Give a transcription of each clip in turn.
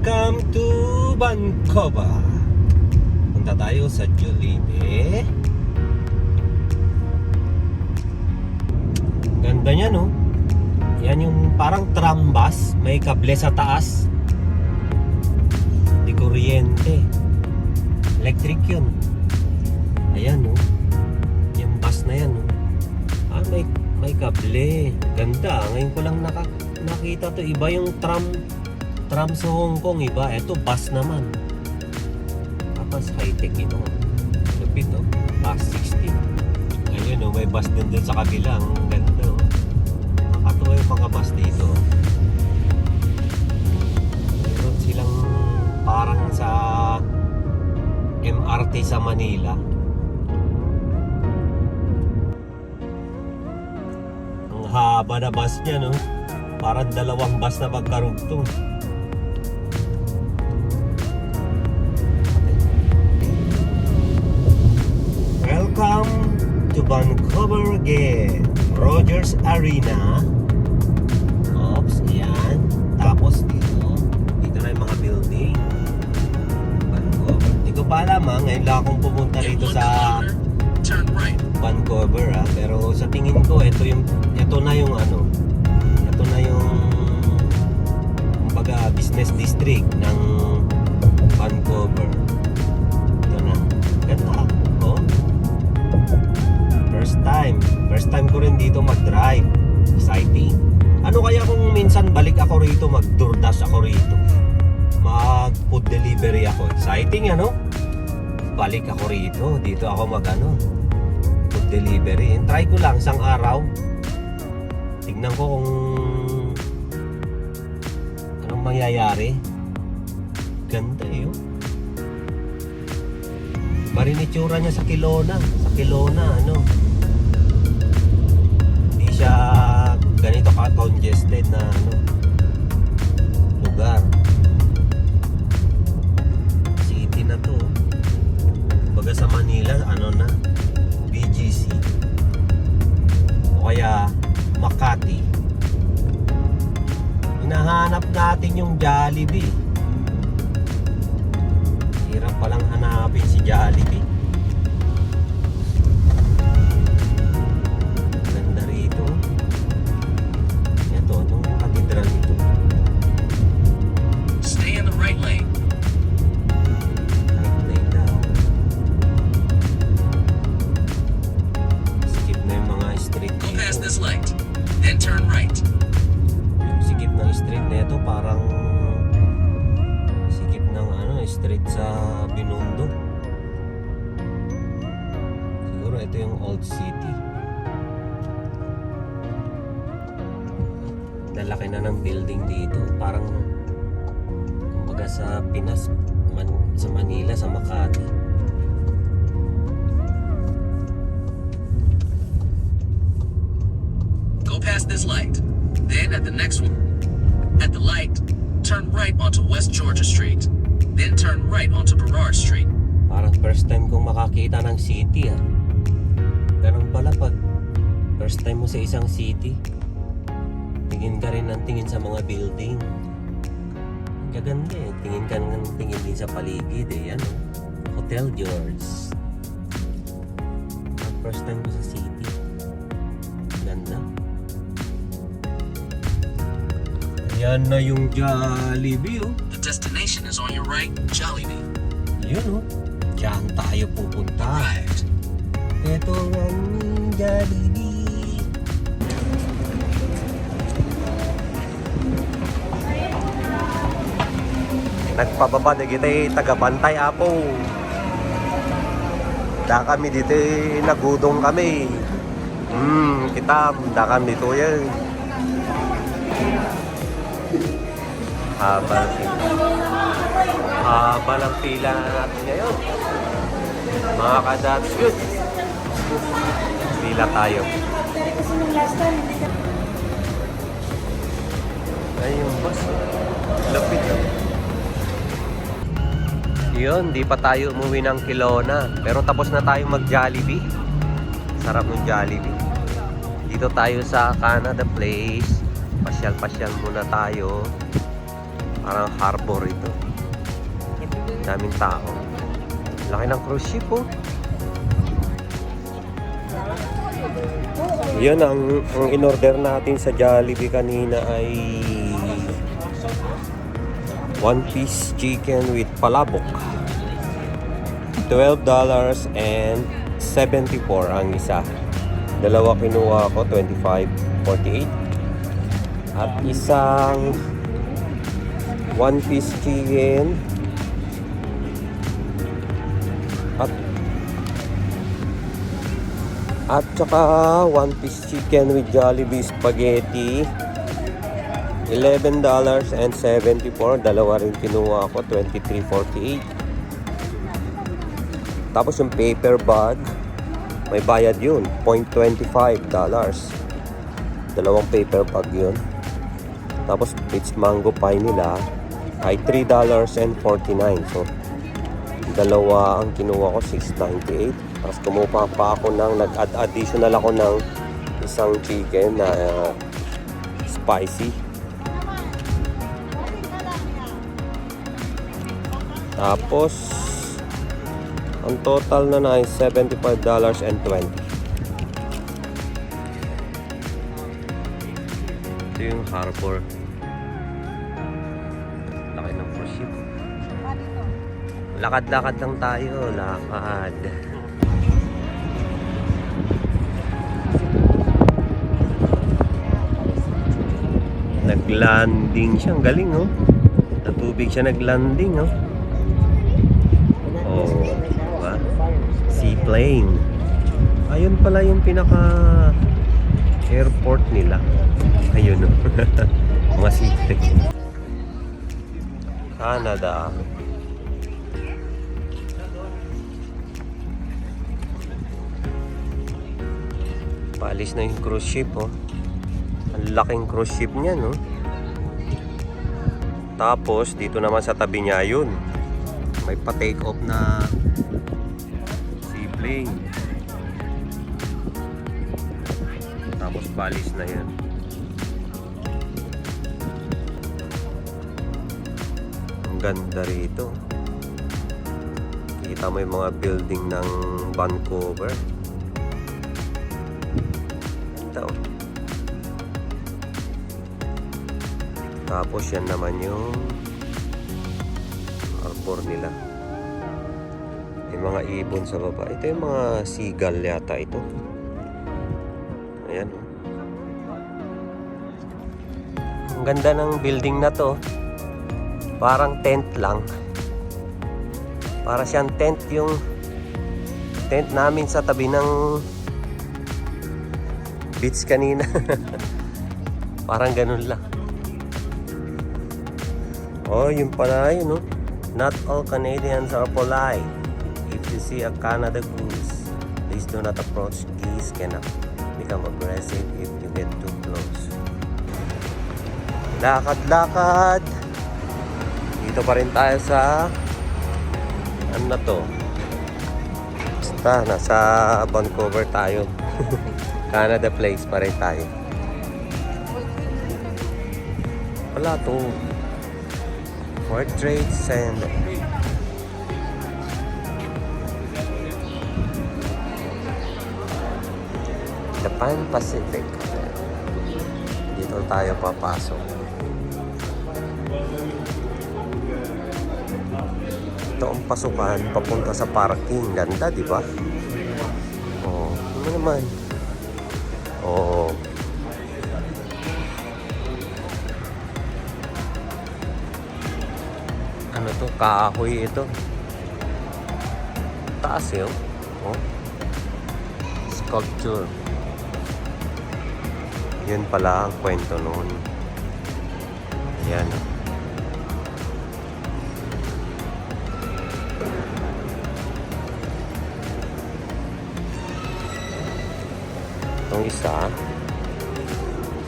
Welcome to Vancouver. Punta tayo sa Jollibee. Ganda niya, no? Yan yung parang tram bus. May kable sa taas. Di kuryente. Electric yun. Ayan, no? Yung bus na yan, no? May kable. Ganda. Ngayon ko lang nakita to. Iba yung tram sa Hong Kong, iba. Ito, bus naman. Tapos high-tech ito. Lupit, oh. Bus 16. Ayun, oh. May bus din sa kabila. Ang ganda, oh. Nakatuwa yung mga bus dito. Meron silang parang sa MRT sa Manila. Ang haba na bus niya, no? Parang dalawang bus na magkarugtong. Welcome to Vancouver again. Rogers Arena. Oops, yan. Tapos dito na yung mga building. Vancouver. Hindi ko pa alam, ngayon lang akong pumunta rito sa Vancouver, pero sa tingin ko ito na yung kumbaga business district ng Vancouver. Ito na. Ganda. Oh. First time ko rin dito mag-drive. Exciting. Ano kaya kung minsan balik ako rito, mag-DoorDash ako rito, mag-food delivery ako. Exciting, ano? Balik ako rito. Dito ako food delivery. Try ko lang isang araw. Tignan ko kung anong mangyayari. Ganda, eh, oh. Marinitsura niya sa Kelowna. Hindi siya ganito ka-congested na lugar. City na to. Baga sa Manila, BGC. O kaya Makati. Hinahanap natin yung Jollibee. Hirap palang hanapin si Jollibee. Ganda rito. Ito, nung katedral nito. Stay in the right lane. Right lane daw. Skip na yung mga street Go dito. past this light, then turn right. Yung sikip ng street na ito parang sikip ng street sa Binondo. Siguro ito yung Old City. Lalaki na ng building dito. Parang kumbaga sa Pinas, sa Manila, sa Makati. Go past this light. Then at the next one, at the light, turn right onto West Georgia Street. Then turn right onto Burrard Street. Parang first time kong makakita ng city, Ganun pala pag first time mo sa isang city. Tingin ka rin ng tingin sa mga building. Kaganda, eh. Tingin ka ng tingin din sa paligid, Hotel George. First time ko sa city. Ganda. Yan na yung Jollibee, oh. The destination is on your right, Jollibee. Yun, oh. Diyan tayo pupunta. Right. Ito ang Jollibee. Nagpababa na kita taga-Bantay Apo. Da kami dito nagudong kami. Kita da kami dito yan. Haba ng pila natin ngayon. Mga kadats, good. Pila tayo. Ay, yung bus. Lapit na. Yun, di pa tayo umuwi ng Kelowna. Pero tapos na tayo mag-Jollibee. Sarap ng Jollibee. Dito tayo sa Canada Place. Pasyal-pasyal muna tayo. Parang harbor ito. Daming tao. Laki ng cruise ship oh. Yan ang in-order natin sa Jollibee kanina ay one piece chicken with palabok. $12.74 ang isa. Dalawa kinuha ko, $25.48. At isang one piece chicken at saka one piece chicken with Jollibee spaghetti, $11.74. Dalawa rin kinuha ko, $23.48. Tapos yung paper bag, may bayad yun, $0.25. Dalawang paper bag yun. Tapos peach mango pie nila ay $3.49. So dalawa ang kinuha ko, $6.98. Tapos kumuha pa ako ng nag-additional ako ng isang chicken na spicy. Tapos ang total na ay $75.20. Ito yung harbor. Laki ng cruise ship. Lakad-lakad lang tayo. Lakad. Naglanding siya. Ang galing oh. Natubig siya naglanding oh. Oh, diba? Seaplane. Ayun pala yung pinaka airport nila. Ayun oh. Mga seaplane. Canada. Paalis na yung cruise ship oh. Ang laking cruise ship niya no. Tapos dito naman sa tabi niya yun, may pa-take off na seaplane. Tapos paalis na yan. Ang ganda rito. Kita mo yung mga building ng Vancouver. Ito. Tapos yan naman yung harbor nila. May mga ibon sa baba. Ito yung mga seagull yata ito. Ayan. Ang ganda ng building na to. Parang tent lang. Para siyang tent yung tent namin sa tabi ng beach kanina. Parang ganun lang. Oh, yun pala yun, no? Not all Canadians are polite. If you see a Canada goose, please do not approach. Geese can become aggressive if you get too close. Lakad-lakad. Dito pa rin tayo sa ano na to? Basta, nasa Vancouver tayo. Canada Place pa rin tayo. Wala to. World Trade Center. Japan Pacific. Dito tayo papasok. Ito ang pasukan papunta sa parking. Ganda, di ba? Oh, ano naman? Oh. Ano to? Kahoy ito. Taas yun. Oh. Sculpture. Yun pala ang kwento noon. Yan. Itong isa.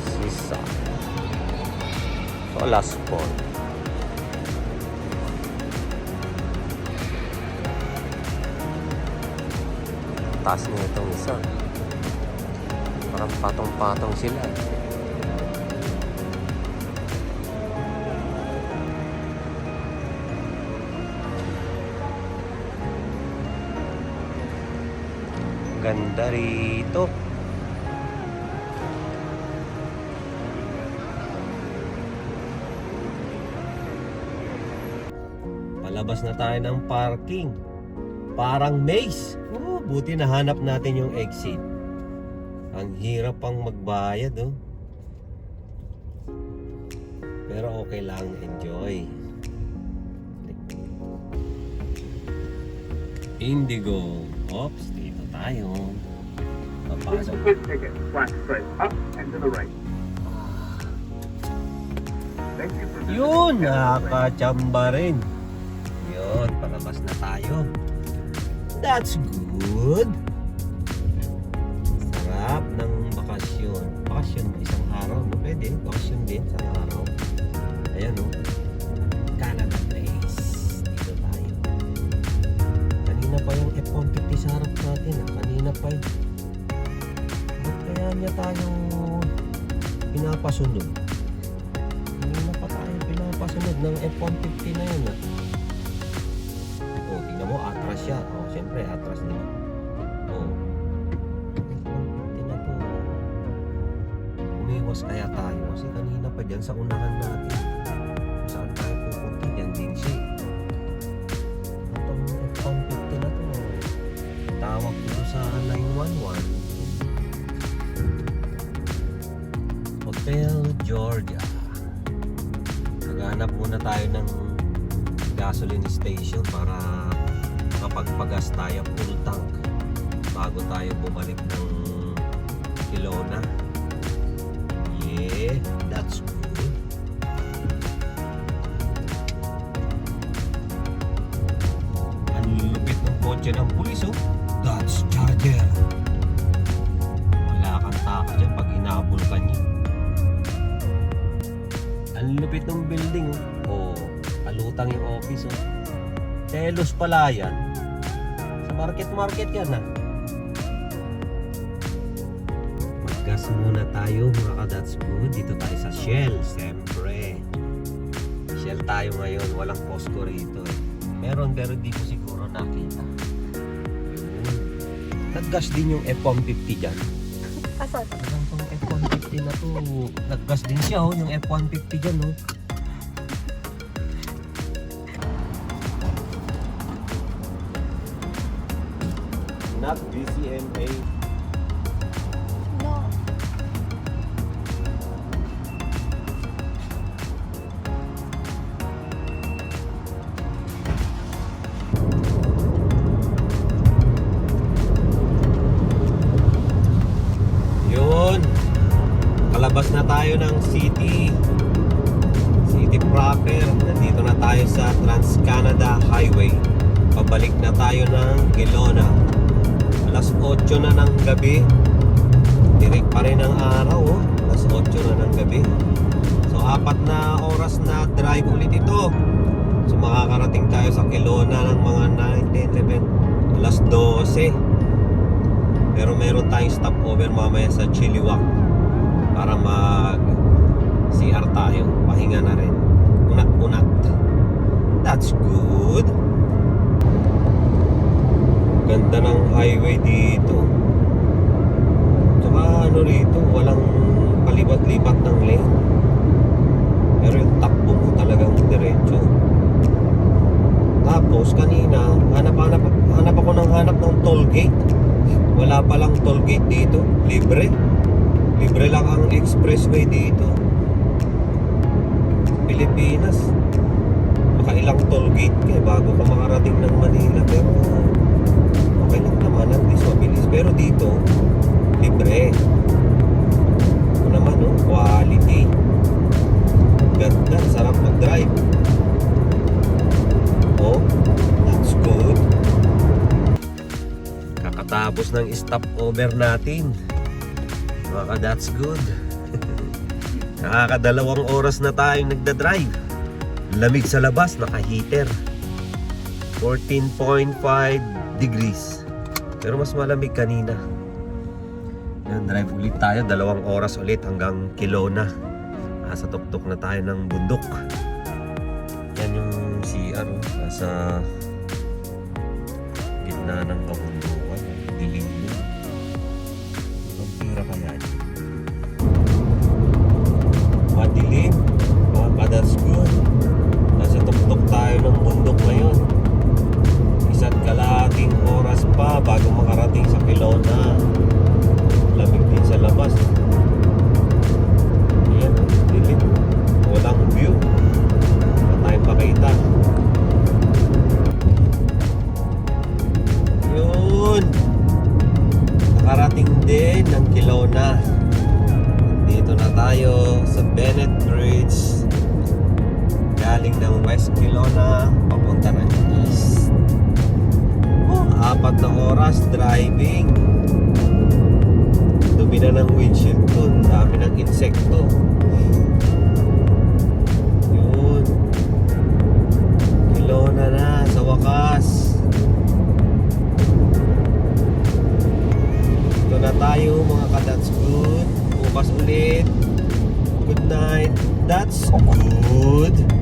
Sisa. So, last one. Taas niya itong isa. Parang patong-patong sila. Ganda rito. Palabas na tayo ng parking. Parang maze. Oh, buti nahanap natin yung exit. Ang hirap pang magbayad, oh. Pero okay lang, enjoy. Indigo. Oops, dito tayo. Papasok. Ticket, flat straight, up and to the right. Thank you for Yun, nakakachamba rin. Yun, palabas na tayo. That's good. Sarap ng bakasyon. Bakasyon, isang araw. No? Pwede, bakasyon din, isang araw. Ayan, oh. Canada Place. Dito tayo. Kanina pa yung F-150 sa harap natin. Kanina pa yun. Ba't kaya niya tayo pinapasunod? Kanina pa tayo pinapasunod ng F-150 na yun. Oh, tingnan mo, atras siya. Oh, siyempre, atras din. Oh. F-150 na to. Umiwas kaya tayo kasi kanina pa dyan sa unahan natin. Saan tayo pupunta? Dyan din siya. Itong F-150 na to. Tawag dito sa 911. Hotel Georgia. Naghanap muna tayo ng gasoline station para makapagpagas tayo full tank bago tayo bumalik ng Kelowna. Yeah, that's good. Ang lupit ng kotse ng pulis, oh. That's Charger. Wala kang taka dyan pag hinabol ka niya. Ang lupit ng building, oh. Oh, palutang yung office, oh. Telos pala yan. Sa market yan, ha. Maggas muna tayo, mga ka-that's good. Dito tayo sa Shell, siyempre. Shell tayo ngayon, walang Costco rito, eh. Meron, pero di ko siguro nakita. Yun. Naggas din yung F-150 dyan. Asan? Parang tong F-150 na to, naggas din siya, oh, yung F-150 dyan, oh. Not BCMA. No. Yun. Kalabas na tayo ng city. City proper. Nandito na tayo sa Trans-Canada Highway. Pabalik na tayo ng Kelowna. Alas 8 na ng gabi. Tirik pa rin ang araw, oh. Alas 8 na ng gabi. So 4 na oras na drive ulit ito. So makakarating tayo sa Kelowna ng mga 9, 10, 11, alas 12. Pero meron tayong stopover mamaya sa Chilliwack para mag CR tayo. Pahinga na rin. Unat-unat. That's good. Ganda ng highway dito. Tsaka ano rito, walang palibat-libat ng lane. Pero yung takbo mo talagang diretso. Tapos kanina, hanap ako ng toll gate. Wala palang toll gate dito. Libre. Libre lang ang expressway dito. Pilipinas. Makailang toll gate ka bago ka makarating ng Manila. Pero okay lang naman ang disabilis. Pero dito, libre. Ito naman, oh, quality. Ganda, sarap mag-drive. Oh, that's good. Kakatapos ng stopover natin. Mga that's good. Nakakadalawang oras na tayong nagdadrive. Lamig sa labas, naka-heater. 14.5 degrees. Pero mas malamig kanina. Yan, drive ulit tayo. 2 oras ulit hanggang Kelowna. Nasa tuktok na tayo ng bundok. Yan yung CR. Nasa gitna ng kabundukan. Dilim yun. tayo sa Bennett Bridge. Galing ng West Kelowna, papunta ng East. 4 na oras driving. Dumi na ng windshield dun. Dami ng insekto. Yun. Kelowna na sa wakas. Ito na tayo mga ka-That's Good. Bukas ulit. Good night. That's good.